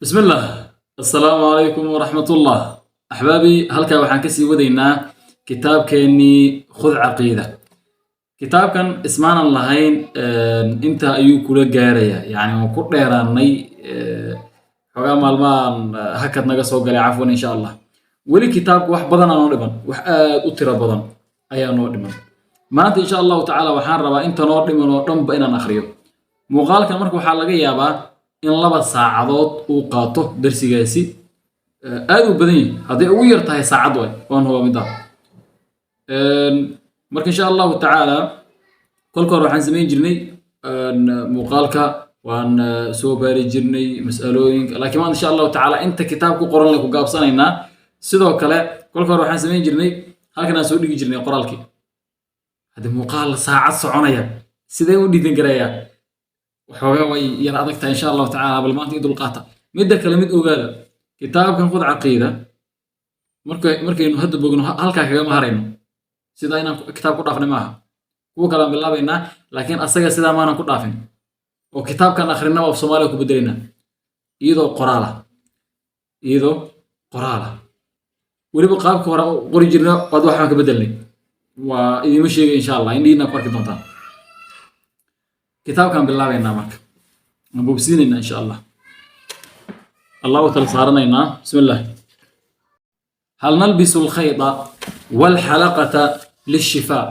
Bismi illah, assalaamu calaykum waraxmatullah. Axbaabi, halkaa waxaan kasii wadaynaa kitaabkeennii Khud Caqiida. Kitaabkan ismaanan lahayn inta ayuu kula gaarayaa, yacni waan ku dheeraanay xoogaa maalmahan, hakad naga soo galay, cafwan. Insha Allah weli kitaabku wax badan aa noo dhiman, wax aad u tiro badan ayaa noo dhiman. Maanta insha Allahu tacaala waxaan rabaa inta noo dhiman oo dhanba inaan akhriyo. Muuqaalkan marka waxaa laga yaabaa in 2 saacadood uu qaato darsigaasi. Aad u badan yahi, hadday ugu yar tahay saacad waay, waan hubaa middaa. Marka insha Allahu tacaala kolka hore waxaan samayn jirnay muuqaalka waan soo baari jirnay mas'alooyinka, laakiin maanta insha Allahu tacaala inta kitaab ku qoran le ku gaabsanaynaa. Sidoo kale kolka hore waxaan samayn jirnay halkan aan soo dhigi jirnay qoraalkii. Haddii muuqaal saacad soconaya sidee u dhiidan garayaa? Waxoogaa way yar adag tahay. Insha Allahu tacaala bal maanta i dulqaata. Midda kale, mid ogaada: kitaabkan Khud Caqiida markaynu hadda bogno halkaa kagama harayno. Sidaa inaan kitaab ku dhaafnay maaha, kuwa kale aan bilaabaynaa, laakiin asaga sidaa maanan ku dhaafin oo kitaabkan akrinaba af Soomaaliya ku bedelaynaa iyadoo qoraala, iyadoo qoraala. Weliba qaabka hore u qori jirna waad waxbaan ka bedelnay, waa idiima sheegay. Insha Allah indhihiina ku arki doontaan. Kitaabkaan bilaabaynaa marka, waan bogsiinaynaa insha Allah, Allah u tala saaranaynaa. Bismi illah. هل نلبس الخيط والحلقة للشفاء؟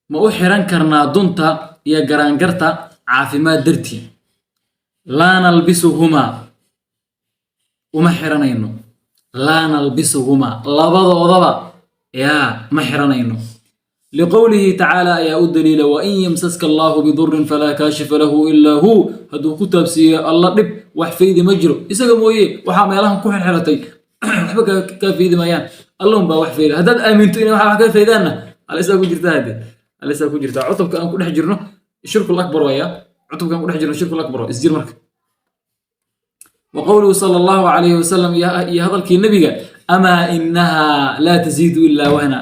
Ma u xiran karnaa dunta iyo garaangarta caafimaad dartii? Laa nalbisuhumaa, uma xiranayno. Laa nalbisuhumaa, labadoodaba yaa ma xiranayno. Liqowlihi tacaala ayaa u daliila: wain yamsaska Allaahu bidurin falaa kaashifa lahu ilaa hu. Hadduu ku taabsiiyo Alla dhib, wax faydi ma jiro isaga mooye. Waxaa meelahan ku xirxiratay waxba kaa faydi maayaan, Allahun baa wax fayda. Haddaad aaminto inay wax kaa faydaanna, halisaa ku jirtaa. Hadde halisaa ku jirtaa. Cutubka aan ku dhex jirno shirkul akbar waya. Cutubka aan ku dhex jirno shirkul akbar waa isjir. Marka wa qowluhu sala Allahu calayhi wasalam, iyo hadalkii Nebiga: amaa inahaa laa taziidu ilaa wahna.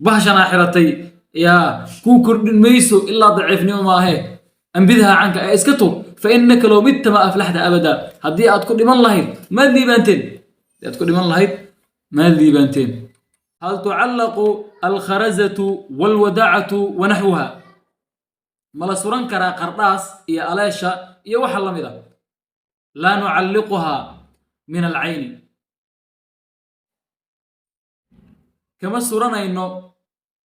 Bahshanaa xiratay yaa kuu kordhin mayso ilaa daciifnimo maahe. Ambidhaa canka, ee iska tuur. Fa innaka low mitta ma aflaxta abada. Haddii aad ku dhiman lahayd maad liibaanteen, haddii aad ku dhiman lahayd maad liibaanteen. Hal tucallaqu alkharazatu walwadacatu wanaxwuha? Ma la suran karaa qardhaas iyo aleesha iyo waxa la mid a? Laa nucalliquhaa min alcayni, kama suranayno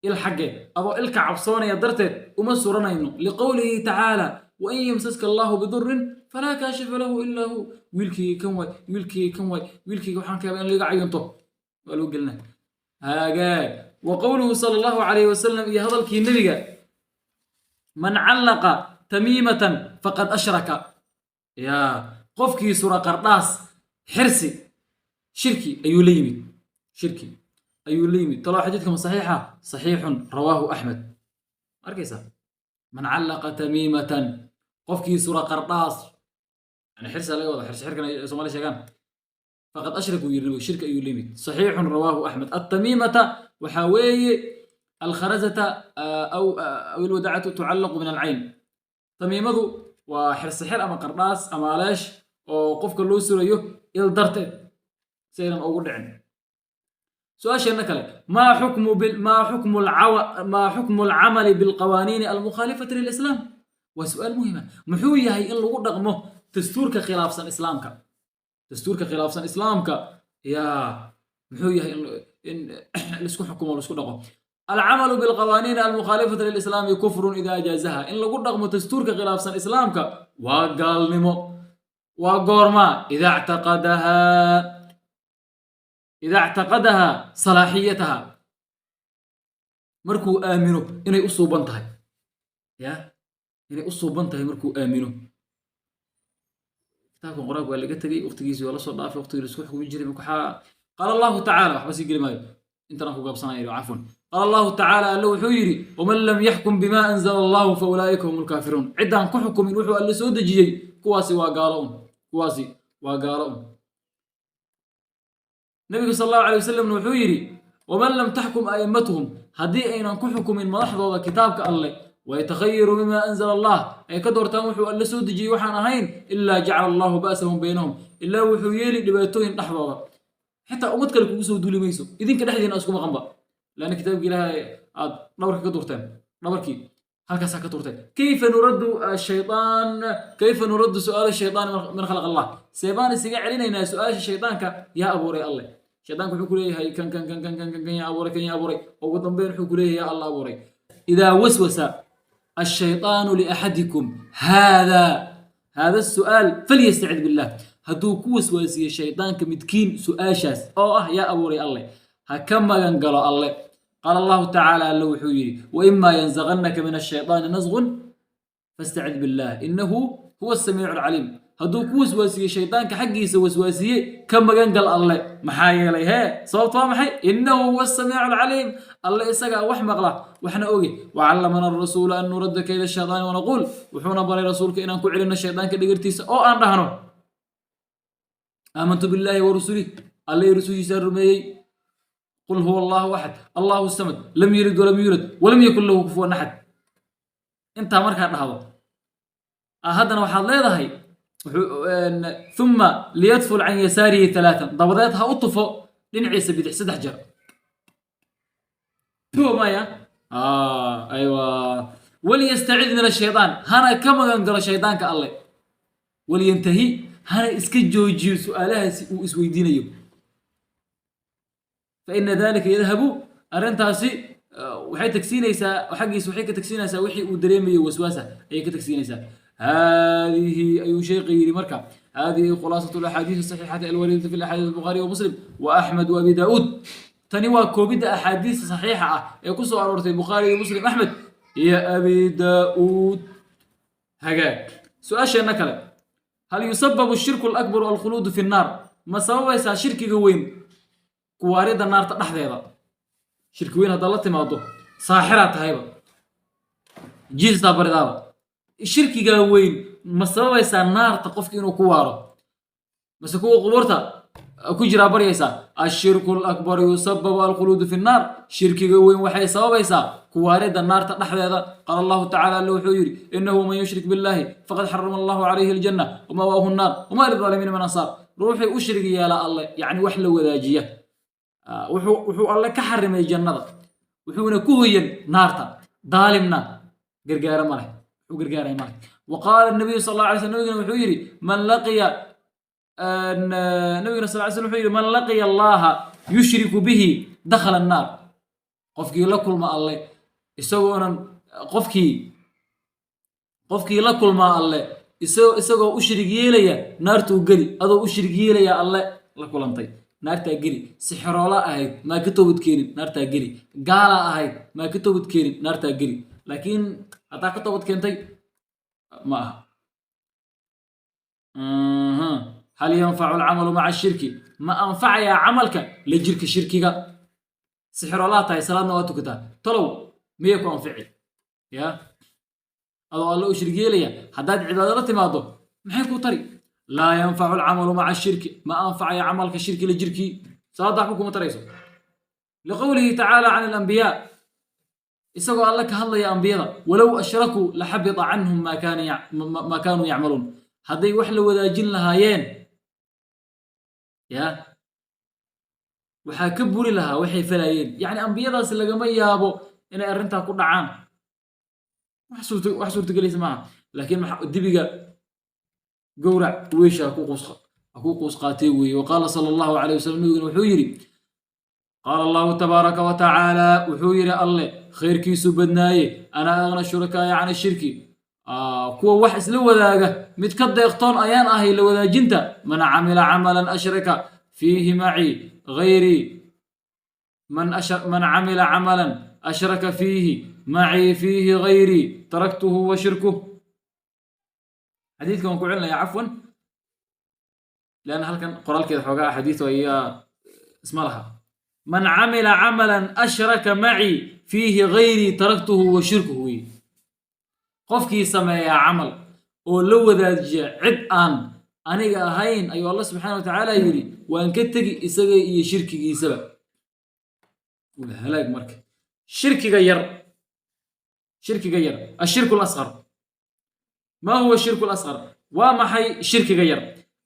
il xaggeed, adoo ilka cabsoonaya darteed uma suranayno. Liqowlihi tacaala: wain yamsaska Allahu bidurin falaa kaashifa lahu ilaa hu. Wiilkayga kan waay, wiilkayga kan waay, wiilkayga waxaan ka yaabaa in liga cayunto, waa lagu gelina hagaag. Wa qowluhu sala Allahu calayhi wasalam, iyo hadalkii Nebiga: man callaqa tamiimatan faqad ashraka. Yaa qofkii sura qardhaas, xirsi, shirki ayuu la yimid, shirki ayuu la yimid. Talo xadiidka ma saxiixa? Saxiixun, rawaahu Axmed. Arkaysa, man callaqa tamiimatan, qofkii sura qardhaas, yani xirsa laga wada, xirsi xirkan ay Soomaali sheegaan, faqad ashraku yiri Nabigu, shirki ayuu la yimid. Saxiixun, rawaahu Axmed. Attamiimata waxaa weeye alkharazata aw alwadacatu tucallaqu min alcayn. Tamiimadu waa xirsi xir ama qardhaas ama aleesh oo qofka loo surayo il darteed si aynan ugu dhicin. Su-aasheenna kale: maa xukmu alcamali bilqawaaniini almukhaalifati lilislaam? Waa su-aal muhima. Muxuu yahay in lagu dhaqmo dastuurka khilaafsan islaamka? Dastuurka khilaafsan islaamka yaa muxuu yahay in laisku xukumo, laisku dhaqo? Alcamalu bilqawaaniini almukhaalifati lilislaami kufrun idaa jaazaha. In lagu dhaqmo dastuurka khilaafsan islaamka waa gaalnimo. Waa goormaa? Ida ictaqadaha salaaxiyataha, markuu aamino inay u suuban tahay, ya inay u suuban tahay markuu aamino. Kitaabkan qur-aanka waa laga tegey, waqtigiisii waa la soo dhaafay, waqtigii laisku xukumi jiray. Marka waxaa qaala Allahu tacaala, waxba sii geli maayo, intan ku gaabsanaya, cafwan. Qaala Allahu tacaala, Alle wuxuu yidhi: waman lam yaxkum bima anzala Allahu fa ulaa'ika hum lkaafiruun. Ciddaan ku xukumin wuxuu Alle soo dejiyey, kuwaasi waa gaalo un, kuwaasi waa gaalo un. Nabigu sal Allahu alay wasalamna wuxuu yidhi: waman lam taxkum a'immatuhum, haddii aynan ku xukumin madaxdooda kitaabka Alle. Wayatakhayaruu mima anzala Allah, ay ka doortaan wuxuu Alle soo dejiyey waxaan ahayn, ilaa jacala Allahu ba'sahum baynahum, ilaa wuxuu yeeli dhibaatooyin dhexdooda. Xitaa ummad kale kugu soo duuli mayso, idinka dhexdiina isku maqanba, laanna kitaabka Ilaahay aad dhabarka ka durteen, dhabarkii halkaasaa ka turteen. Kayfa nuraddu ashaytaan? Kayfa nuraddu su'aala shaytaan man khalaqa Allah? Seebaan isaga celinaynaa su-aasha shaydaanka yaa abuuray Alle? Shaydaanka wuxuu ku leeyahay kan kan kan kan kan kan kan yaa abuuray, kan yaa abuuray. Ugu dambeyn wuxuu ku leeyahay yaa Allah abuuray. Idaa waswasa الشيطان لأحدكم هذا السؤال فليستعذ بالله. Hadduu ku waswaasiyo shaydaanka midkiin su-aashaas oo ah yaa abuuray Alle, ha ka magan galo Alle. Qaala Allahu tacaala, Alle wuxuu yidhi: وإما ينزغنك من الشيطان نزغ فاستعذ بالله إنه هو السميع العليم. Hadduu ku waswaasiye shaydaanka xaggiisa waswaasiye, ka magan gal Alle. Maxaa yeelay hee, sababta waa maxay? إنه هو السميع العليم. Alle isagaa wax maqla waxna oge. وعلمنا الرسول أن نرد كيد الشيطان ونقول, wuxuuna baray rasuulka inaan ku celino shaydaanka dhigirtiisa oo aan dhahno: آمنت بالله ورسله, Alle iyo rusushiisaa rumeeyey. قل هو الله أحد الله الصمد لم يلد ولم يولد ولم يكن له كفوا أحد. Intaa markaa dhahdo, haddana waxaad leedahay: ثم ليتفل عن يساره ثلاثا, dabadeed ha u tufo dhinaciisa bidix saddex jeer. Maya, aywa. وليستعذ من الشيطان, hana ka magan galo shaydaanka Alle. ولينته, hana iska joojiyo su-aalahaasi uu isweydiinayo. فإن ذلك يذهب, arrintaasi waxay tagsiinaysaa xaggiisa, waxay ka tagsiinaysaa wixii uu dareemayo waswaasa ayay ka tagsiinaysaa. هذه, ayuu sheekhi yidhi marka, هذه خلاصة الأحاديث الصحيحة الواردة في الأحاديث البخاري ومسلم وأحمد وأبي داود. Tani waa koobidda axaadiista saxiixa ah ee ku soo aroortay Bukhaari iyo Muslim, Axmed iyo Abi Daa'uud. Hagaag, su-aasheenna kale: هل يسبب الشرك الأكبر الخلود في النار? Ma sababaysaa shirkiga weyn kuwaaridda naarta dhexdeeda? Shirki weyn haddaad la timaado, saaxiraa tahayba, jiistaa baridaaba, shirkigaa weyn ma sababaysaa naarta qofki inuu ku waaro, mase kuwa qubuurta ku jiraa baryaysaa? الشرك الأكبر يسبب الخلود في النار. Shirkiga weyn waxay sababaysaa kuwaaridda naarta dhexdeeda. قال الله تعالى, Alle wuxuu yidhi: إنه من يشرك بالله فقد حرم الله عليه الجنة ومأواه النار وما للظالمين من أنصار. Ruuxii u shirig yeela Alle, yacni wax la wadaajiya, wuxuu Alle ka xarimay jannada, wuxuuna ku hoyan naarta, daalimna gargaara ma leh, wuxuu gargaaray ma leh. وقال النبي صلى الله عليه وسلم, nabigana wuxuu yidhi: من لقي, nabigana صلى الله عليه وسلم wuxuu yidhi: من لقي الله يشرك به دخل النار. Qofkii la kulma Alle isagoonan, qofkii la kulmaa Alle isagoo u shirig yeelaya, naartuu geli. Adoo u shirig yeelaya Alle la kulantay, naartaa geli. Sixiroola ahayd, maa ka toobad keenin, naartaa geli. Gaala ahayd, maa ka toobad keenin, naartaa geli. Laakiin haddaa ka toobad keentay, ma aha. هل ينفع العمل مع الشرك? Ma anfacayaa camalka la jirka shirkiga? Sixiroolaa tahay, salaadna waa tukataa, talow miyay ku anfici? Ya adoo Alle u shirig yeelaya haddaad cibaado la timaado, maxay kuu tari? لا ينفع العمل مع الشرك. Ma anfacaya camalka shirki la jirkii, salaadda waxba kuma tarayso. لقوله تعالى عن الأنبياء, isagoo Alle ka hadlaya ambiyada: ولو أشركوا لحبط عنهم ما كانوا يعملون. Hadday wax la wadaajin lahaayeen, ya waxaa ka buri lahaa waxay falayeen. Yacni ambiyadaas lagama yaabo inay arrintaa ku dhacaan, wax suurtagelaysa maaha. Laakiin dibiga gowrac, weesha ha ku quus qaatee weeye. وقال صلى الله عليه وسلم, nabiguna wuxuu yidhi: قال الله تبارك وتعالى, wuxuu yidhi Alle khayrkiisu badnaaye: أنا أغنى الشركاء عن الشرك, kuwa wax isla wadaaga mid ka deeqtoon ayaan ahay la wadaajinta. من عمل عملا أشرك فيه معي غيري, من عمل عملا أشرك فيه معي فيه غيري تركته وشركه. Xadiidkan waan ku celinaya, cafwan, لأن halkan qoraalkeeda xoogaa axaadiisu ayaa isma laha. من عمل عملا أشرك معي فيه غيري تركته وشركه wey. Qofkii sameeyaa camal oo la wadaajiya cid aan aniga ahayn, ayuu Alla subxaana wa tacaala yidhi, waan ka tegi isaga iyo shirkigiisaba. Waa halaag. Marka shirkiga yar, Shirkiga yar, الشرك الأصغر. ما هو الشرك الأصغر? Waa maxay shirkiga yar?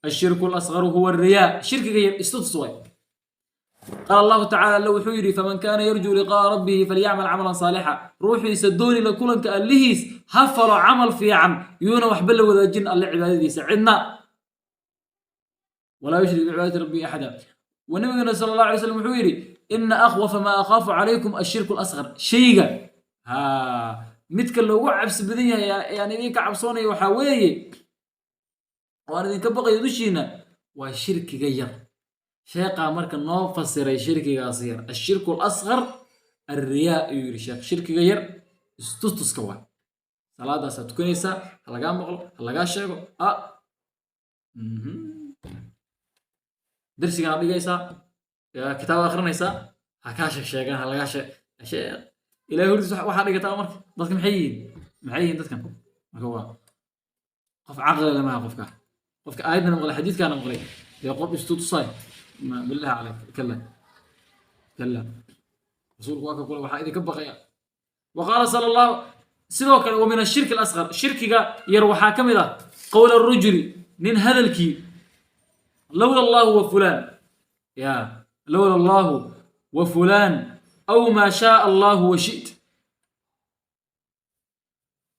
الشرك الأصغر هو الرياء. Shirkiga yar istutus waay. قال الله تعالى, Alle wuxuu yidhi: فمن كان يرجو لقاء ربه فليعمل عملا صالحا. Ruuxiisa dooni la kulanka Allihiis ha falo camal fiican, yuuna waxba la wadaajin Alle cibaadadiisa cidna. ولا يشرك بعبادة ربه أحدا. Wanabigana sala الله عليه وسلم wuxuu yidhi: إن أخوف ما أخاف عليكم الشرك الأصغر. Shayga ha midka loogu cabsi badan yahay ayaan idinka cabsoonaya waxaa weeye oo aan idinka baqayo dushiina waa shirkiga yar. Sheeqaa marka noo fasiray shirkigaas yar. الشرك الأصغر الرياء, ayuu yidhi sheekh. Shirkiga yar istustuska waay. Salaadaasaa tukanaysaa, ha lagaa maqlo, ha lagaa sheego. Darsigana dhigaysaa, kitaab akhrinaysaa, ha kaa sheeg sheegaan, ha lagaa sheeg sheekh. Ilahay hortiis waxaa dhigataa marka dadka maxay yihiin? Maxay yihiin dadkan? Marka waa qof caqli leh maaha qofka. Qofka aayadana maqlay, xadiidkaana maqlay, dee qof istutusay ma? بالله عليك, كلا كلا. Rasuulku waa ka kule waxaa idinka baqaya. وقال صلى الله sidoo kale: ومن الشرك الأصغر, shirkiga yar waxaa ka mid ah قول الرجل, nin hadalkii: لولا الله وفلان, ya لولا الله وفلان أو ما شاء الله وشئت.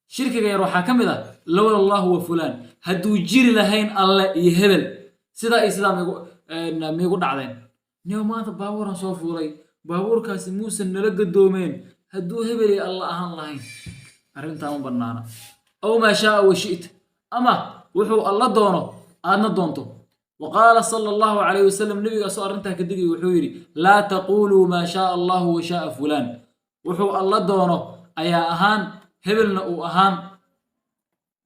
Shirkiga yar waxaa ka mid ah لولا الله وفلان, hadduu jiri lahayn Alle iyo hebel, sidaa iyo sidaa miigu dhacdeen. Niyo, maanta baabuuran soo fuulay, baabuurkaasi muusan nala gadoomeen hadduu hebel iyo Alle ahaan lahayn. Arrintaa ma bannaana. أو ما شاء وشئت, ama wuxuu Alla doono, aadna doonto. وقال صلى الله عليه وسلم, nabigaasoo arrintaa ka digay wuxuu yidhi: لا تقولوا ما شاء الله وشاء فلان. Wuxuu Alla doono ayaa ahaan, hebelna uu ahaan.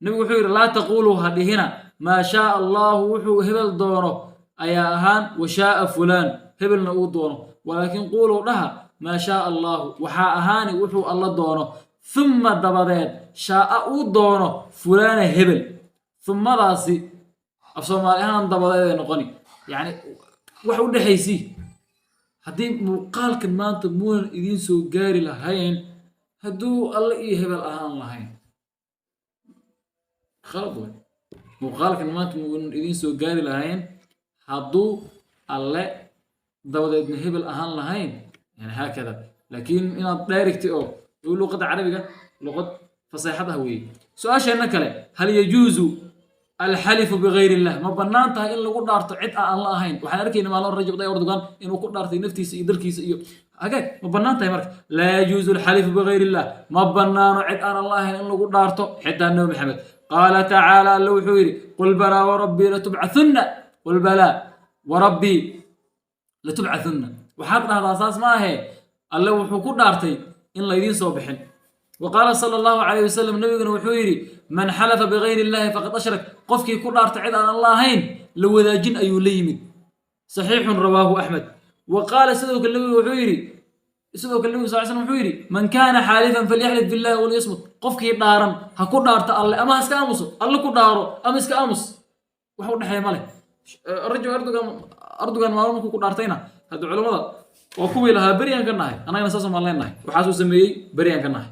Nabigu wuxuu yidhi: لا تقولوا, ha dhihina ما شاء الله, wuxuu hebel doono ayaa ahaan, وشاء فلان, hebelna uu doono. ولكن قولوا, dhaha: ما شاء الله, waxaa ahaani wuxuu Alla doono, ثم, dabadeed, شاء, uu doono, فلان, hebel. Umadaasi af Soomaali ahaan dabadeed ay noqoni, yacni wax u dhexaysii. Haddii muuqaalkan maanta muunan idiin soo gaari lahayn hadduu Alle iyo hebel ahaan lahayn, khalad way. Muuqaalkan maanta muunan idiin soo gaari lahayn hadduu Alle dabadeedna hebel ahaan lahayn, yani haakada. Laakiin inaad direct oo luqadda Carabiga luqad faseexad ah weeye. Su-aasheenna kale: هل يجوز الحلف بغير الله? Ma bannaan tahay in lagu dhaarto cid aan la ahayn? Waxaan arkayna maalin Rajab Tayyip Erdogan inuu ku dhaartay naftiisa iyo dalkiisa iyo hagaag. Ma bannaan tahay marka? لا يجوز الحلف بغير الله. Ma bannaano cid aan Alla ahayn in lagu dhaarto, xitaa Nabi Maxamed. قال تعالى, Alle wuxuu yidhi: قل بلى وربي لتبعثن, قل بلى وربي لتبعثن. Waxaad dhahdaa saas ma ahe, Alle wuxuu ku dhaartay in laydiin soo bixin. وقال صلى الله عليه وسلم, nabiguna wuxuu yidhi: من حلف بغير الله فقد أشرك. Qofkii ku dhaartay cid aan Alla ahayn, la wadaajin ayuu la yimid. صحيح, رواه أحمد. وقال, sidoo kale nabigu wuxuu yidhi, sidoo kale nabigu sal slam wuxuu yidhi: من كان حالفا فليحلف بالله أو ليصمت. Qofkii dhaaran ha ku dhaarto Alle ama ha iska aamuso. Alle ku dhaaro ama iska aamus, wax u dhexeeya ma leh. Rajab Erdogan maalmo markuu ku dhaartayna, hadda culimmada waa kuwii lahaa beriyaan ka nahay, annagana saasoo maan leenahay. Waxaasuu sameeyey, beriyaan ka nahay.